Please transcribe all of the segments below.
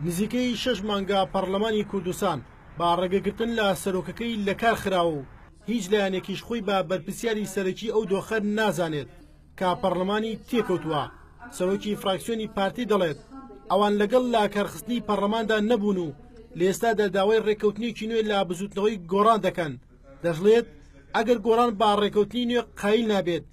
نزیکەی شەش مانگە پەڕلەمانی کوردستان بە ڕێگەگرتن لە سەرۆکەکەی لەکار خراوە و هیچ لایەنێکیش خۆی بە بەرپرسیاری سەرەکی ئەو دۆخە نازانێت کە پەڕلەمانی تێکەوتووە. سەرۆکی فراکسیۆنی پارتی دەڵێت، ئەوان لەگەڵ لەکارخستنی پەڕلەماندا نەبوون و لە ئێستادا داوای ڕێککەوتنێکی نوێ لە بزووتنەوەی گۆڕان دەکەن. دەشڵێت، ئەگەر گۆڕان بە ڕێککەوتنی نوێ قایل نابێت،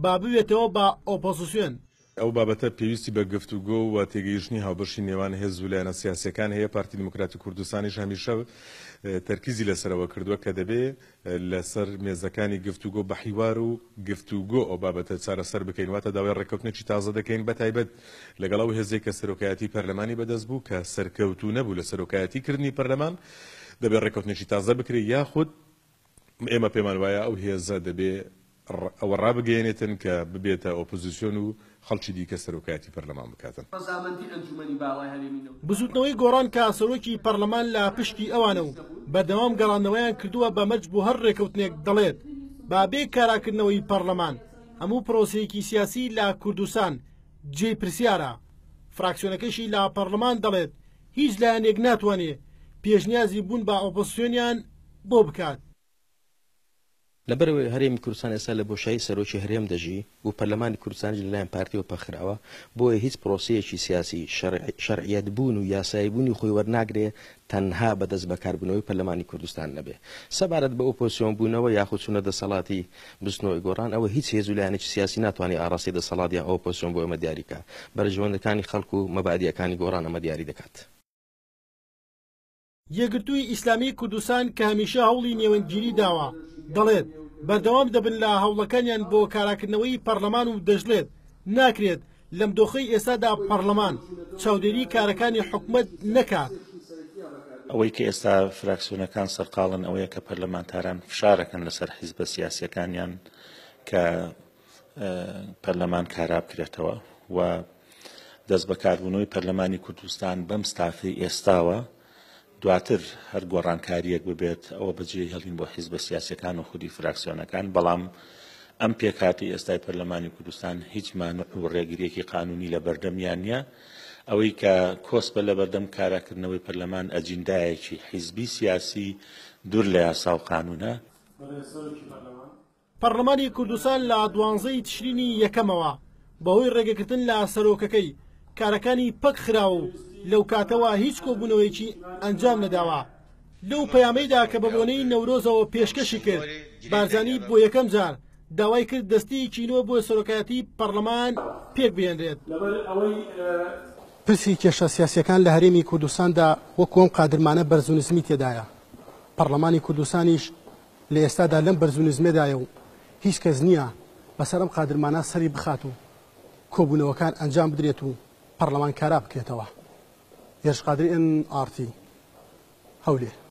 با ببێتەوە بە ئۆپۆزسیۆن. ئەو بابەتە پێویستی بە گفتوگۆ و تێگەیشتنی هاوبەشی نێوان هێز و لایەنە سیاسییەکان هەیە، پارتی دیموکراتی کوردستانیش هەمیشە تەرکیزی لەسەرەوە کردووە کە دەبێ لەسەر مێزەکانی گفتوگۆ بە حیوار و گفتوگۆ ئەو بابەتە چارەسەر بکەین، واتە داوای ڕێککەوتنێکی تازە دەکەین بەتایبەت لەگەڵ ئەو هێزەی کە سەرۆکایەتی پەرلەمانی بەدەست بوو کە سەرکەوتوو نەبوو لە سەرۆکایەتی کردنی پەرلەمان، دەبێ ڕێککەوتنێکی تازە بکرێ یاخود ئێمە پێمان وایە ئەو هێزە دەبێ ئەوە ڕابگەیەنێتن کە ببێتە ئۆپۆزیسیۆن و خەڵکی دیکە سەرۆکایەتی پەرلەمان بکاتن. بزوتنەوەی گۆڕان کە سەرۆکی پەرلەمان لە پشتی ئەوانە و بەردەوام گەڕاندنەوەیان کردووە بە مەرج بۆ هەر ڕێکەوتنێک دەڵێت با بێ کاراکردنەوەی پەرلەمان هەموو پرۆسەیەکی سیاسی لە کوردستان جێی پرسیارە. فراکسیۆنەکەشی لە پەرلەمان دەڵێت هیچ لایەنێک ناتوانێ پێشنیازی بوون بە ئۆپۆزسیۆنیان بۆ بکات. لەبەرئەوەی هەرێمی کوردستان ئێستا لە بۆشایی سەرۆکی هەرێم دەژی و پەرلەمانی کوردستانیش لەلایەن پارتیەوە پەکخراوە، بۆیە هیچ پرۆسەیەکی سیاسی شەرعیەت بوون و یاسایی بوونی خۆی وەرناگرێ تەنها بە دەست بەکاربوونەوەی پەرلەمانی کوردستان نەبێ. سەبارەت بە ئۆپۆزسیۆن بوونەوە یاخود چوونە دەسەڵاتی بزوتنەوەی گۆڕان ئەوە هیچ هێز و لایەنێکی سیاسی ناتوانێ ئاڕاستەی دەسەڵات یان ئۆپۆزسیۆن بۆ ئێمە دیاری بکا. بەرژەوەندەکانی خەڵک و مەبادیئەکانی گۆڕان ئەمە دیاری دەکات. یەکگرتووی ئیسلامیی کوردستان کە هەمیشە هەوڵی نێوەندگیری داوە، دەڵێت، بەردەوام دەبن لە هەوڵەکانیان بۆ کاراکردنەوەی پەڕلەمان و دەشڵێت، ناکرێت لەم دۆخەی ئێستادا پەڕلەمان چاودێری کارەکانی حکومەت نەکات. ئەوەی کە ئێستا فراکسیۆنەکان سەرقاڵن ئەوەیە کە پەرلەمانتاران فشارەکەن لەسەر حیزبە سیاسیەکانیان کە پەرلەمان کارا بکرێتەوە و دەستبەکاربوونەوەی پەرلەمانی کوردستان بەم ستافەی ئێستاوە دواتر هەر گۆڕانکارییەک ببێت ئەوە بەجێ هێڵین بۆ حیزبە سیاسیەکان و خودی فراکسیۆنەکان، بەڵام ئەم پێکهاتەی ئێستای پەرلەمانی کوردستان هیچ مانع و ڕێگریەکی قانونی لەبەردەمیان نییە. ئەوەی کە کۆسپە لەبەردەم کاراکردنەوەی پەرلەمان ئەجیندایەکی حیزبی سیاسی دوور لە یاسا و قانونە. پەڕلەمانی کوردستان لە دوانزە ی تشرینی یەکەمەوە بەهۆی ڕێگەگرتن لە سەرۆکەکەی کارەکانی پەک خراوە و لەو کاتەوە هیچ کۆبوونەوەیەکی ئەنجام نەداوە. لەو پەیامەیدا کە بە بۆنەی نەورۆزەوە پێشکەشی کرد، بارزانی بۆ یەکەم جار داوای کرد دەستەیەکی نوێ بۆ سەرۆکایەتی پەڕلەمان پێکبهێنرێت. پرسی کێشە سیاسییەکان لە هەرێمی کوردستاندا وەکو ئەم قادرمانە بەرز و نزمی تێدایە، پەڕلەمانی کوردستانیش لە ئێستادا لەم بەرز و نزمێدایە و هیچ کەس نییە بەسەر ئەم قادرمانە سەری بخات و کۆبوونەوەکان ئەنجام بدرێت و پەڕلەمان کارا بکرێتەوە. هێرش قادری ئێن ئاڕ تی، هەولێر.